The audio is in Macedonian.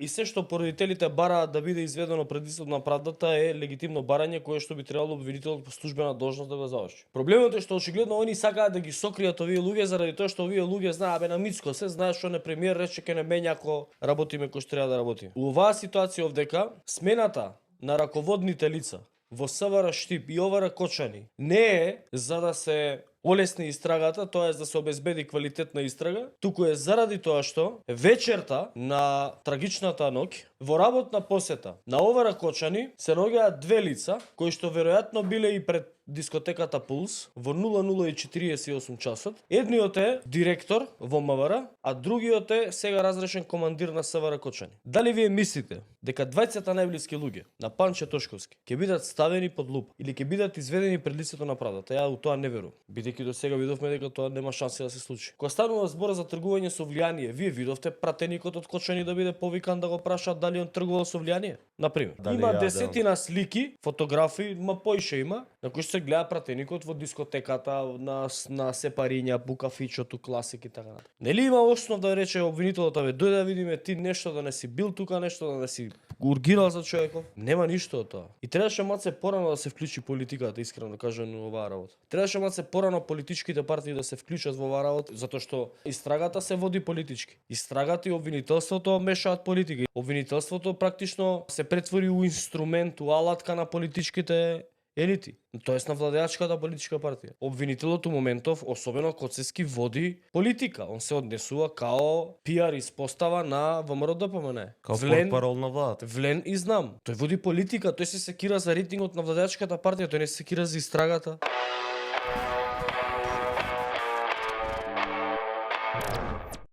И се што породителите бараат да биде изведено пред истот на правдата е легитимно барање кое што би требало обвинителот по службена должност да го заврши. Проблемот е што очигледно они сакаат да ги сокријат овие луѓе заради тоа што овие луѓе знаат на Мицко се знае што не премиер рече ќе не менја ако работиме кој што треба да работи. У оваа ситуација овдека смената на раководните лица во СВР Штип и ОВР Кочани не е за да се олесни истрагата, тоа е за да се обезбеди квалитетна истрага, туку е заради тоа што вечерта на трагичната ноќ во работна посета на ОВР Кочани се наоѓаат две лица кои што веројатно биле и пред дискотеката Пулс во 00:48 часот. Едниот е директор во МВР, а другиот е сега разрешен командир на СВР Кочани. Дали вие мислите дека двајцата најблиски луѓе на Панче Тошковски ќе бидат ставени под луп или ќе бидат изведени пред лицето на правдата? Ја у тоа не верувам. Бидејќи до сега видовме дека тоа нема шанси да се случи. Кога станува збор за тргување со влијание, вие видовте пратеникот од Кочани да биде повикан да го прашаат дали он тргувал со влијание? Например, има десетина слики, фотографии, поише има, на кои се гледа пратеникот во дискотеката, на сепариња, букафичото, класик и така натаму. Нели има основ да рече обвинителот, дојде да видиме ти нешто да не си бил тука, нешто да не си ургирал за човеков? Нема ништо од тоа. И требаше маце порано да се вклучи политиката, искрено кажано во оваа работа. Требаше маце порано политичките партии да се вклучат во оваа работа, затоа што истрагата се води политички. Истрагата и обвинителството мешаат политика. Обвинителството практично се претвори у инструмент, у алатка на политичките елити, тоест на владеачката политичка партија. Обвинителот у моментов, особено Коцевски, води политика. Он се однесува као пиар испостава на ВМРО-ДПМН. Као портпарол на владата. Влен и знам. Тој води политика, тој се секира за рейтингот на владеачката партија, тој не се секира за истрагата.